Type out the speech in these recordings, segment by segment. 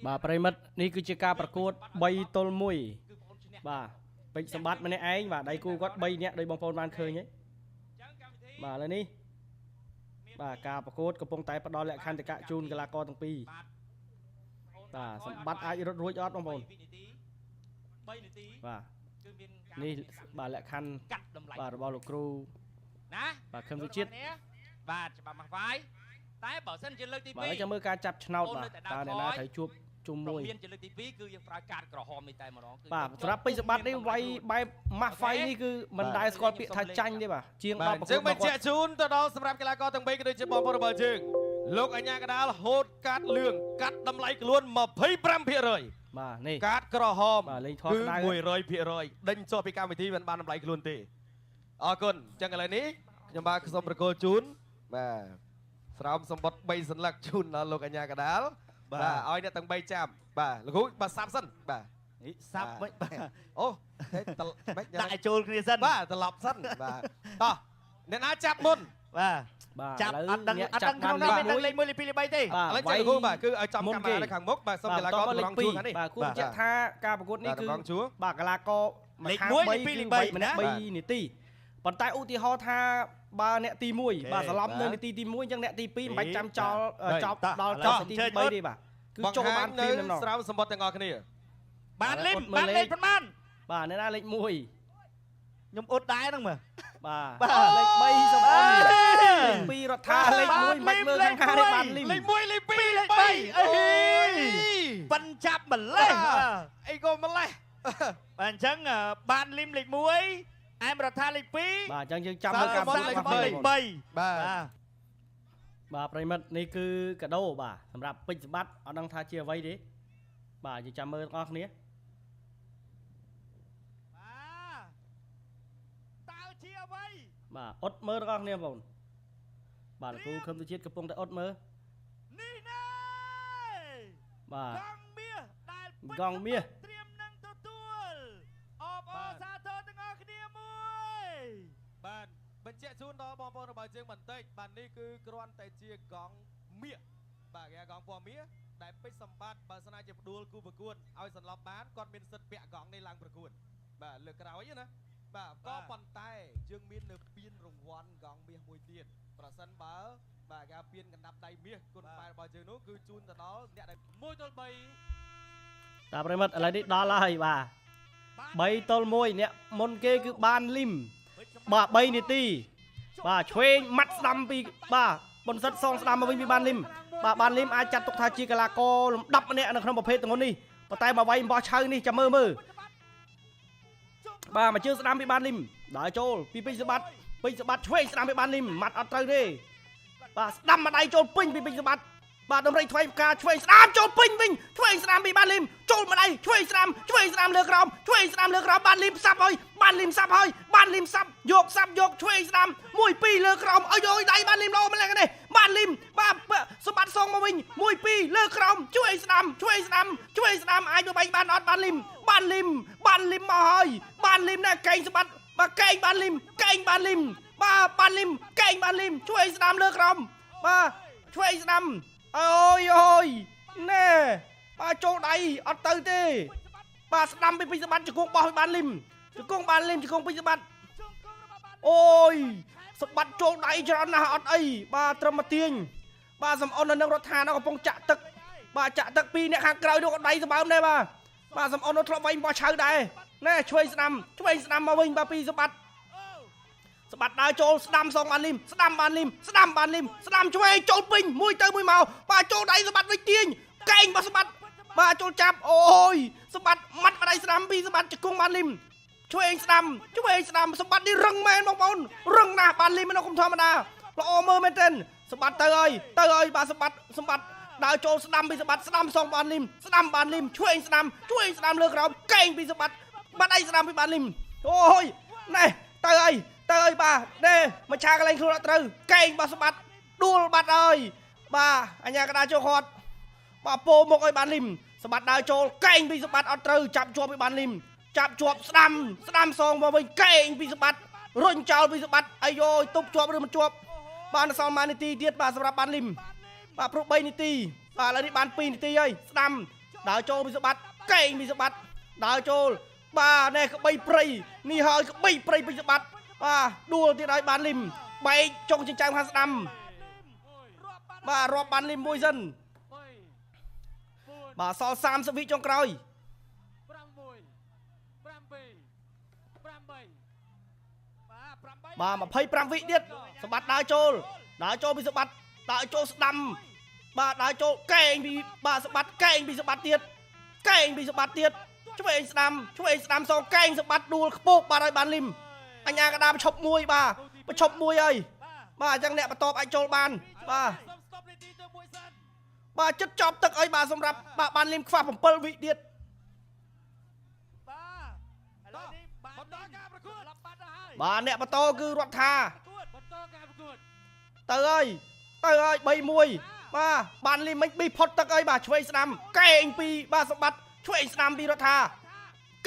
បាទប្រិមិត្តនេះគឺជាការប្រកួត3ទល់1បាទពេជ្រសម្បត្តិម្នាក់ឯងបាទដៃគូគាត់3នាក់ដោយបងប្អូនបានឃើញហីបាទឥឡូវនេះបាទការប្រកួតកំពុងតែផ្ដល់លក្ខន្តិកៈជូនកីឡាករទាំងពីរបាទសម្បត្តិអាចរត់រួចអត់បងប្អូន 3នាទី បាទ គឺមាន នេះបាទលក្ខខណ្ឌ កាត់តម្លៃ បាទរបស់លោកគ្រូ ណា បាទខឹមសុជាតិ បាទច្បាប់ម៉ាស់វាយតែបើសិនជាលើកទី2 បាទចាំមើលការចាប់ឆ្នោតបាទតើអ្នកណាត្រូវជួបជុំមួយ មានជាលើកទី2គឺយើងប្រើកាតក្រហមនេះតែម្ដង បាទសម្រាប់ពេជ្រសម្បត្តិនេះវាយបែបម៉ាស់ហ្វៃនេះគឺមិនដែលស្គាល់ពាក្យថាចាញ់ទេបាទជាង10 បាទ ប្រកួ ចឹងបញ្ តរបស់គាត់ ជាក់ជូនទៅដល់សម្រាប់កីឡាករទាំង3ក៏ដូចជាបងប្អូនរបស់យើងលោកអញ្ញាកដាលហូតកាត់លឿងកាត់តម្លៃខ្លួន25% បាទនេះ កាតក្រហម បាទលេងថត គឺ ក្តៅ 100%ដេញចុះពីកម្មវិធីមិនបានតម្លៃខ្លួនទេអរគុណចឹងឥឡូវនេះខ្ញុំបាទសូមប្រកល់ជូនបាទស្រោមសម្បត្តិ3សន្លឹកជូនដល់លោកអញ្ញាកដាលបាទឲ្យអ្នកទាំង3ចាំបាទលោកគ្រូបាទសាប់សិនបាទ នេះសាប់មិនបាទ អូហេតមិន ដាក់ឲ្យចូលគ្នាសិន បាទត្រឡប់សិនបាទតោះអ្នកណាចាប់មុន បាទ បាទ ចាប់ ឥឡូវ អត់ដឹង អ្នក អត់ដឹងក្នុង ចាប់ នោះមានដឹងលេខ1លេខ2លេខ3ទេ បាទ ឥឡូវចាំលោកគ្រូបាទគឺឲ្យចំ មុន កាមេរ៉ា គេ នៅខាងមុខបាទសូមកីឡាករ បាទ តម្រង់ជួរខាងនេះ បាទគួរបញ្ជាក់ថាការប្រកួតនេះគឺ បាទតម្រង់ជួរ បាទកីឡាករ លេខ ខាង 1លេខ 3 2លេខ គឺ 3 ម្នាក់ ណា 3នាទីប៉ុន្តែឧទាហរណ៍ថាបើអ្នកទី1បាទសន្លប់នៅនាទីទី1អញ្ចឹងអ្នកទី2មិនបាច់ចាំចោលចប់ដល់ចប់នាទីទី3ទេបាទគឺ បង្ ចូលបាន ហាញនៅ ព្រាមតែម្ដង ស្រោមសម្បត្តិទាំងអស់គ្នា បានលឹម អត់មើល បានលេខ លេខ ប៉ុន្មាន បាទអ្នកណាលេខ1 ខ្ញុំអ៊ុតដែរហ្នឹងមើល បាទ បាទ លេខ3សំអនលេខ2រដ្ឋាលេខ1មិនបាច់មើលខាងខាងទេបានលីម លេខ1លេខ2 លេខ3អេប៉ិនចាប់ម្លេះបាទ អីក៏ម្លេះ បាទអញ្ចឹងបានលឹមលេខ1អែមរដ្ឋាលេខ2 បាទអញ្ចឹងយើងចាំមើលការប្រកួត លេខ របស់ 3 បង បាទ បាទ បាទប្រិមិត្តនេះគឺកាដូបាទសម្រាប់ពេជ្រសម្បត្តិអត់ដឹងថាជាអ្វីទេបាទយើងចាំមើលទាំងអស់គ្នា បាទតើជាអ្វី បាទអត់មើលទាំងអស់គ្នាបងប្អូនបាទលោកគ្រូខឹមទៅជាតិកំពុងតែអត់មើល នេះណែ បាទ កងមាសដែលពេជ្រ កងមាស ត្រៀមនឹងទទួលអបអរសាទរទាំងអស់គ្នាមួយ បាទបញ្ជាក់ជូនដល់បងប្អូនរបស់យើងបន្តិចបាទនេះគឺគ្រាន់តែជាកង់មាសបាទគេហៅកង់ពណ៌មាសដែលពេជ្រសម្បត្តិបើស្នាជាផ្ដួលគូប្រកួតឲ្យសន្លប់បានគាត់មានសិទ្ធិពាក់កង់នេះឡើងប្រកួតបាទលើកក្រោយណាបាទក៏ប៉ុន្តែយើងមាននៅពានរង្វាន់កង់មាសមួយទៀតប្រសិនបើបាទគេហៅពានកណ្ដាប់ដៃមាសគុណប៉ែរបស់យើងនោះគឺជូនទៅដល់អ្នកដែល 1ទល់3 តាប្រិមិត្តឥឡូវនេះដល់ហើយបាទ3ទល់1អ្នកមុនគេគឺបានលីមបាទ3នាទីបាទឆ្វេងម៉ាត់ស្ដាំពីបាទបុនសិតសងស្ដាំមកវិញពីបានលីមបាទបានលីមអាចចាត់ទុកថាជាកីឡាករលំដាប់ម្នាក់នៅក្នុងប្រភេទទាំងនេះប៉ុន្តែមកវាយអំបោះឆៅនេះចាំមើលមើលបាទមកជើងស្ដាំពីបានលីមដើរចូលពីពេជ្រសម្បត្តិពេជ្រសម្បត្តិឆ្វេងស្ដាំពីបានលីមម៉ាត់អត់ត្រូវទេបាទស្ដាំម្ដាយចូលពេញពីពេជ្រសម្បត្តិបាទដំរីថ្វៃផ្កាឆ្វេងស្ដាំចូលពេញវិញឆ្វេងស្ដាំពីបានលីមចូលម្ដាយឆ្វេងស្ដាំឆ្វេងស្ដាំលើក្រោមឆ្វេងស្ដាំលើក្រោមបានលីមសាប់ហើយបានលីមសាប់ហើយបានលីមសាប់យកសាប់យកឆ្វេងស្ដាំមួយពីរលើក្រោមអើយអើយដៃបានលីមលោម្ល៉េះនេះបានលីមបាទសម្បត្តិសងមកវិញមួយពីរលើក្រោមឆ្វេងស្ដាំឆ្វេងស្ដាំឆ្វេងស្ដាំអាចទៅបែកបានអត់បានលីមបានលីមបានលីមមកហើយបានលីមណែកែងសម្បត្តិបាទកែងបានលីមកែងបានលីមបាទបានលីមកែងបានលីមឆ្វេងស្ដាំលើក្រោមបាទឆ្វេងស្ដាំ អូយអូយណែបាទចូលដៃអត់ទៅទេបាទស្ដាំពីពេជ្រសម្បត្តិជង្គង់បោះឲ្យបានលឹមជង្គង់បានលឹមជង្គង់ពេជ្រសម្បត្តិអូយសម្បត្តិចូលដៃច្រើនណាស់អត់អីបាទត្រឹមមកទាញបាទសំអននៅនឹងរដ្ឋានោះកំពុងចាក់ទឹកបាទចាក់ទឹកពីរអ្នកខាងក្រោយនោះក៏ដៃសម្បើមដែរបាទបាទសំអននោះធ្លាប់វាយបោះឆៅដែរណែឆ្វេងស្ដាំឆ្វេងស្ដាំមកវិញបាទពីសម្បត្តិ ស្បាត់ដើរចូលស្ដាំសងបានលឹមស្ដាំបានលឹមស្ដាំបានលឹមស្ដាំឆ្វេងចូលពេញមួយទៅមួយមកបាទចូលដៃស្បាត់វិញទាញកែងរបស់ស្បាត់បាទចូលចាប់អូយស្បាត់ម៉ាត់ម្ដាយស្ដាំពីស្បាត់ជង្គង់បានលឹមឆ្វេងស្ដាំឆ្វេងស្ដាំស្បាត់នេះរឹងមែនបងប្អូនរឹងណាស់បានលឹមមិនកុំធម្មតាល្អមើលមែនទែនស្បាត់ទៅហើយទៅហើយបាទស្បាត់ស្បាត់ដើរចូលស្ដាំពីស្បាត់ស្ដាំសងបានលឹមស្ដាំបានលឹមឆ្វេងស្ដាំឆ្វេងស្ដាំលើក្រោមកែងពីស្បាត់បាត់អីស្ដាំពីបានលឹមអូយណែទៅហើយ ទៅអើយបាទណែមកឆាកន្លែងខ្លួនអត់ត្រូវកែងបោះស្បាត់ដួលបាត់ហើយបាទអញ្ញាកដាចូលគាត់បាទពោមុខឲ្យបានលឹមស្បាត់ដើរចូលកែងពីស្បាត់អត់ត្រូវចាប់ជាប់ពីបានលឹមចាប់ជាប់ស្ដាំស្ដាំសងមកវិញកែងពីស្បាត់រុញចោលពីស្បាត់អាយយទប់ជាប់ឬមិនជាប់បានសល់មួយនាទីទៀតបាទសម្រាប់បានលឹមបាទព្រោះ3នាទីបាទឥឡូវនេះបាន2នាទីហើយស្ដាំ ដើរចូលពីសម្បត្តិកែងពីសម្បត្តិដើរចូលបាទនេះក្បីព្រៃនេះហើយក្បីព្រៃពីសម្បត្តិបាទដួលទៀតឲ្យបានលឹមបែកចុងចិញ្ចើមខាងស្ដាំបាទរាប់បានលឹមមួយសិនបាទសល់30វិចុងក្រោយបាទ25វិទៀតសម្បត្តិដើរចូលដើរចូលពីសម្បត្តិដើរចូលស្ដាំបាទដើរចូលកែងពីបាទសម្បត្តិកែងពីសម្បត្តិទៀតកែងពីសម្បត្តិទៀតឆ្វេងស្ដាំឆ្វេងស្ដាំសងកែងសម្បត្តិដួលខ្ពកបាទឲ្យបានលឹមអញ្ញាកដាប្រឈប់មួយបាទប្រឈប់មួយហើយបាទអញ្ចឹងអ្នកបន្ទាប់អាចចូលបានបាទបាទចិត្តចប់ទឹកអីបាទសម្រាប់បាទបានលឹមខ្វះ7វិទៀតបាទអ្នកបន្តគឺរដ្ឋាទៅហើយទៅហើយ3-1បាទបានលីមិញប៊ីផុតទឹកអីបាទឆ្វេងស្ដាំកែងពីបាទសម្បត្តិឆ្វេងស្ដាំពីរដ្ឋា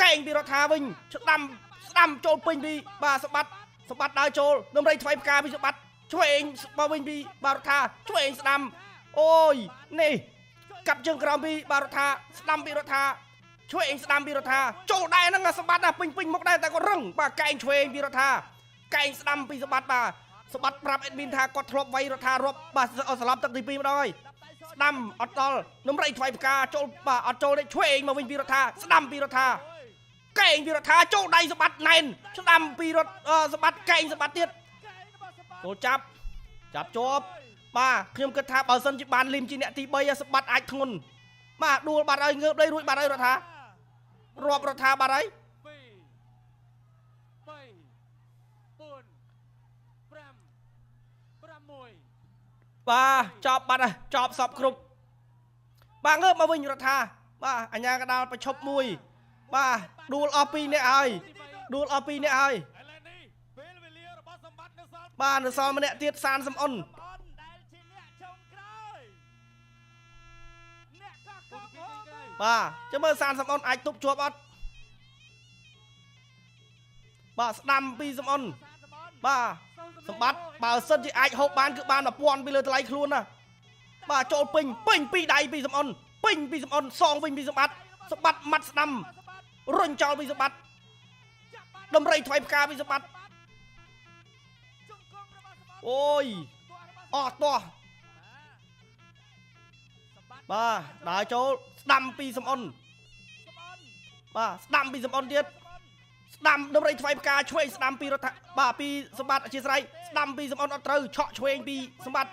កែងពីរដ្ឋាវិញស្ដាំស្ដាំចូលពេញពីបាទសម្បត្តិសម្បត្តិដើរចូលដំរីថ្វាយផ្កាពីសម្បត្តិឆ្វេងមកវិញពីបាទរដ្ឋាឆ្វេងស្ដាំអូយនេះកាប់ជើងក្រោមពីបាទរដ្ឋាស្ដាំពីរដ្ឋាឆ្វេងស្ដាំពីរដ្ឋាចូលដែរហ្នឹងសម្បត្តិណាពេញពេញមុខដែរតែគាត់រឹងបាទកែងឆ្វេងពីរដ្ឋាកែងស្ដាំពីសម្បត្តិបាទសម្បត្តិប្រាប់អេដមីនថាគាត់ធ្លាប់វាយរដ្ឋារាប់បាទស្លាប់ទឹកទី2ម្ដងហើយស្ដាំអត់ដល់នំរៃថ្វាយផ្កាចូលបាទអត់ចូលទេឆ្វេងមកវិញពីរដ្ឋាស្ដាំពីរដ្ឋាកែងពីរដ្ឋាចូលដៃសម្បត្តិណែនស្ដាំពីរដ្ឋសម្បត្តិកែងសម្បត្តិទៀតចូលចាប់ចាប់ជាប់បាទខ្ញុំគិតថាបើសិនជាបានលឹមជាអ្នកទី3សម្បត្តិអាចធ្ងន់បាទដួលបាត់ហើយងើបដីរួចបាត់ហើយរដ្ឋារាប់រដ្ឋាបាត់ហើយបាទចប់បាត់ហើយចប់សពគ្រប់បាទងើបមកវិញរដ្ឋាបាទអញ្ញាកដាលប្រឈប់មួយបាទដួលអស់2នាក់ហើយដួលអស់2នាក់ហើយបាទនៅសល់ម្នាក់ទៀតសានសំអុនបាទចាំមើលសានសំអុនអាចទប់ជាប់អត់បាទស្ដាំពីសំអុនបាទសម្បត្តិបើសិនជាអាចហូបបានគឺបាន1000ពីលើតម្លៃខ្លួនណាបាទចូលពេញពេញពីដៃពីសំអុនពេញពីសំអុនសងវិញពីសម្បត្តិសម្បត្តិម៉ាត់ស្ដាំរុញចោលពីសម្បត្តិដំរីថ្វាយផ្កាពីសម្បត្តិអូយអស់តោះបាទដើរចូលស្ដាំពីសំអុនបាទស្ដាំពីសំអុនទៀតស្ដាំដំរីថ្វាយផ្កាឆ្វេងស្ដាំពីរដ្ឋបាទពីសម្បត្តិអធិស្ឋានស្ដាំពីសំអុនអត់ត្រូវឆក់ឆ្វេងពីសម្បត្តិ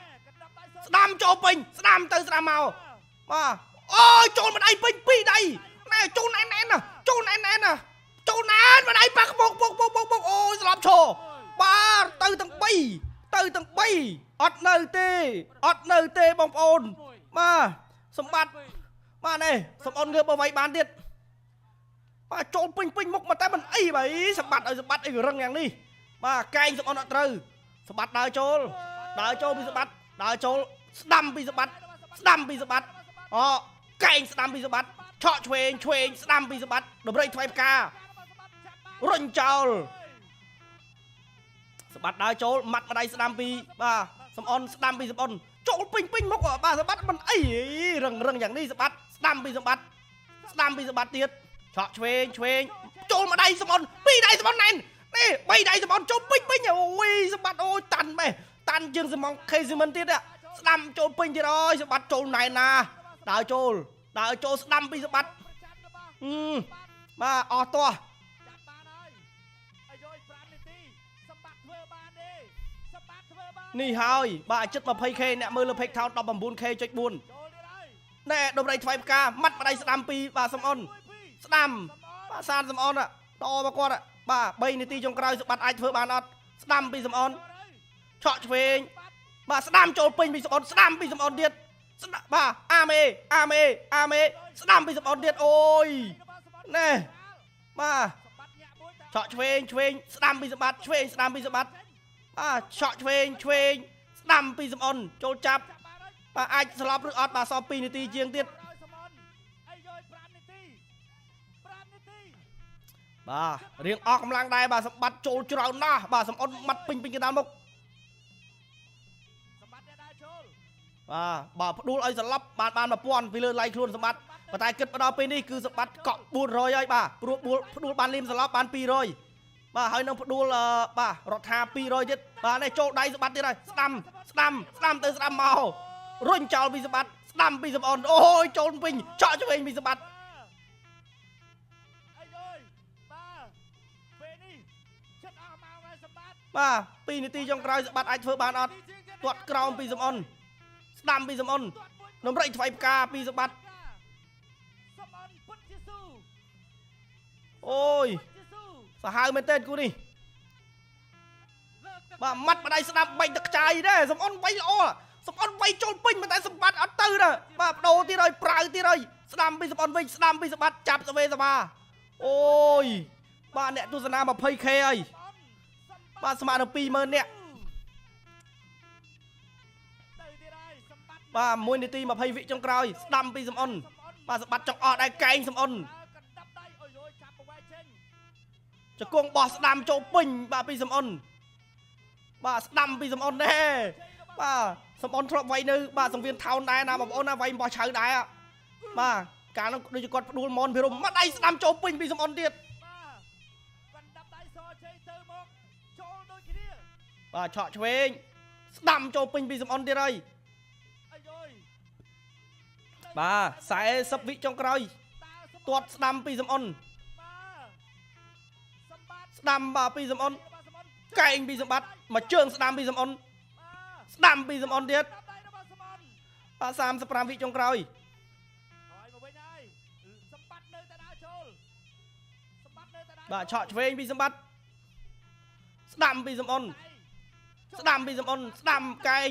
ស្ដាំចូលពេញស្ដាំទៅស្ដាំមកបាទអូយចូលម្ដាយពេញពីរដៃណែចូលណែនណែនណាចូលណែនណែនណាចូលណែនម្ដាយប៉ះពុកពុកពុកពុកអូយស្លាប់ឈរបាទទៅទាំង3ទៅទាំង3អត់នៅទេអត់នៅទេបងប្អូនបាទសម្បត្តិបាទនេះសំអុនងើបមកវាយបានទៀតបាទចូលពេញពេញមុខមកតែមិនអីបាទសម្បត្តិឲ្យសម្បត្តិអីរឹងយ៉ាងនេះបាទកែងសំអុនអត់ត្រូវសម្បត្តិដើរចូលដើរចូលពីសម្បត្តិដើរចូលស្ដាំពីសម្បត្តិស្ដាំពីសម្បត្តិអូកែងស្ដាំពីសម្បត្តិឆក់ឆ្វេងឆ្វេងស្ដាំពីសម្បត្តិដំរីថ្វាយផ្ការុញចោលសម្បត្តិដើរចូលម៉ាត់ម្ដាយស្ដាំពីបាទសំអុនស្ដាំពីសំអុនចូលពេញពេញមុខបាទសម្បត្តិមិនអីរឹងរឹងយ៉ាងនេះសម្បត្តិស្ដាំពីសម្បត្តិស្ដាំពីសម្បត្តិទៀតឆក់ឆ្វេងឆ្វេងចូលម្ដាយសំអុនពីរដៃសំអុនណែននេះបីដៃសំអុនចូលពេញពេញអូយសម្បត្តិអូយតាន់ម៉េះតាន់ជាងសំងខេស៊ីមិនទៀតស្ដាំចូលពេញទៀតអើយសម្បត្តិចូលណែនណាដើរចូលដើរចូលស្ដាំពីសម្បត្តិបាទអស់តោះនេះហើយបាទចិត្ត 20k អ្នកមើលលើ Page Town 19k.4 ណែដំរីថ្វាយផ្កាម៉ាត់ម្ដាយស្ដាំពីបាទសំអុនស្ដាំបាទសានសំអុនតមកគាត់បាទ3នាទីចុងក្រោយសម្បត្តិអាចធ្វើបានអត់ស្ដាំពីសំអុនឆក់ឆ្វេងបាទស្ដាំចូលពេញពីសំអុនស្ដាំពីសំអុនទៀតបាទអាមេអាមេអាមេស្ដាំពីសំអុនទៀតអូយណែបាទឆក់ឆ្វេងឆ្វេងស្ដាំពីសម្បត្តិឆ្វេងស្ដាំពីសម្បត្តិបាទឆក់ឆ្វេងឆ្វេងស្ដាំពីសំអុនចូលចាប់បាទអាចស្លាប់ឬអត់បាទសល់2នាទីជាងទៀតបាទរៀងអស់កម្លាំងដែរបាទសម្បត្តិចូលច្រើនណាស់បាទសំអុនម៉ាត់ពេញពេញកណ្ដាលមុខ បាទបើផ្ដួលឲ្យសន្លប់បានបាន1000ពីលើឡៃខ្លួនសម្បត្តិប៉ុន្តែគិតមកដល់ពេលនេះគឺសម្បត្តិកក់400ហើយបាទព្រោះផ្ដួលបានលីមសន្លប់បាន200បាទហើយនឹងផ្ដួលបាទរដ្ឋា200ទៀតបាទនេះចូលដៃសម្បត្តិទៀតហើយស្ដាំស្ដាំស្ដាំទៅស្ដាំមករុញចោលពីសម្បត្តិស្ដាំពីសម្អនអូយចូលពេញឆក់ឆ្វេងពីសម្បត្តិ អាយយបាទពេលនេះចិត្តអស់មកហើយសម្បត្តិ បាទ2នាទីចុងក្រោយសម្បត្តិអាចធ្វើបានអត់ទាត់ក្រោមពីសម្អនស្ដាំពីសម្អននំរៃថ្វាយផ្កាពីសម្បត្តិ សម្អនពុតជាស៊ូ អូយ ពុតជាស៊ូ សាហាវមែនទែនគូនេះបាទម៉ាត់ម្ដាយស្ដាប់បែកទឹកខ្ចាយដែរសម្អនវាយល្អសម្អនវាយចូលពេញប៉ុន្តែសម្បត្តិអត់ទៅណាបាទបដូរទៀតហើយប្រាវទៀតហើយស្ដាំពីសម្អនវិញស្ដាំពីសម្បត្តិចាប់សវេសបាអូយបាទអ្នកទស្សនា 20k ហើយបាទស្មើនឹង20000នាក់ ទៅទៀតហើយសម្បត្តិ បាទ1នាទី20វិចុងក្រោយស្ដាំពីសម្អនបាទសម្បត្តិចង់អស់ដែរកែងសម្អន កណ្ដាប់ដៃអូយយចាប់ប្រវែកចេញ ជង្គង់បោះស្ដាំចូលពេញបាទពីសម្អនបាទស្ដាំពីសម្អនដែរបាទសម្អនធ្លាប់វាយនៅបាទសង្វៀនថោនដែរណាបងប្អូនណាវាយបោះឆៅដែរបាទកាលនោះដូចជាគាត់ផ្ដួលមនភិរមមកដៃស្ដាំចូលពេញពីសម្អនទៀត បាទកណ្ដាប់ដៃសជ័យទៅមកចូលដូចគ្នា បាទឆក់ឆ្វេងស្ដាំចូលពេញពីសម្អនទៀតហើយ អាយយ បាទ40វិចុងក្រោយ តើ ទាត់ស្ដាំពីសម្អន បាទសម្បត្តិ ស្ដាំបាទពីសម្អន របស់សម្អន កែងពីសម្បត្តិមកជើងស្ដាំពីសម្អន បាទ ស្ដាំពីសម្អនទៀត កណ្ដាប់ដៃរបស់សម្អន បាទ35វិចុងក្រោយ ហើយមកវិញហើយសម្បត្តិនៅតែដើរចូលសម្បត្តិនៅតែដើរ បាទឆក់ឆ្វេងពីសម្បត្តិស្ដាំពីសម្អន ដៃ ស្ដាំពីសម្អនស្ដាំកែង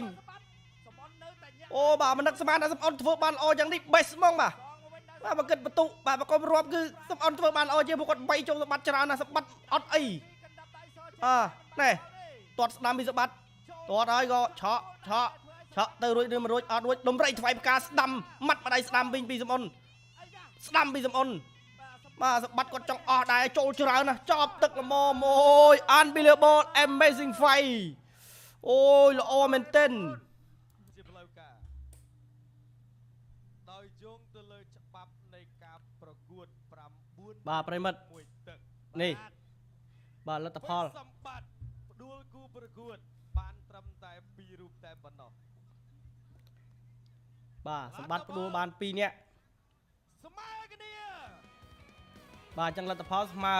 សម្អននៅតែញាក់ អូបាទមនឹកស្មានថាសម្អនធ្វើបានល្អយ៉ាងនេះ best ហ្មងបាទ សងមកវិញដល់ បាទបើគិតបន្ទុបាទបើកុំរាប់គឺសម្អនធ្វើបានល្អជាងពួកគាត់បីចូលសម្បត្តិច្រើនណាស់សម្បត្តិអត់អី កណ្ដាប់ដៃសជ័យ អើណែទាត់ស្ដាំពីសម្បត្តិទាត់ហើយក៏ឆក់ឆក់ឆក់ទៅរួចឬមិនរួចអត់រួចដុំរៃថ្វាយផ្កាស្ដាំម៉ាត់ម្ដាយស្ដាំវិញពីសម្អន អាយ៉ា ស្ដាំពីសម្អន បាទសម្ បាទសម្បត្តិគាត់ចង់អស់ដែរចូលច្រើនណាស់ចប់ទឹកល្មមអូយ Unbelievable amazing fight អូយល្អមែនទែន ជាផ្លូវការដោយយោងទៅលើច្បាប់នៃការប្រកួត9 បាទប្រិមិត្ត មួយទឹក នេះបាទលទ្ធផល សម្បត្តិផ្ដួលគូប្រកួត បានត្រឹមតែ2រូបតែប៉ុណ្ណោះ បាទសម្បត្តិផ្ដួលបាន2នាក់ ស្មើគ្នា បាទអញ្ចឹងលទ្ធផលស្មើ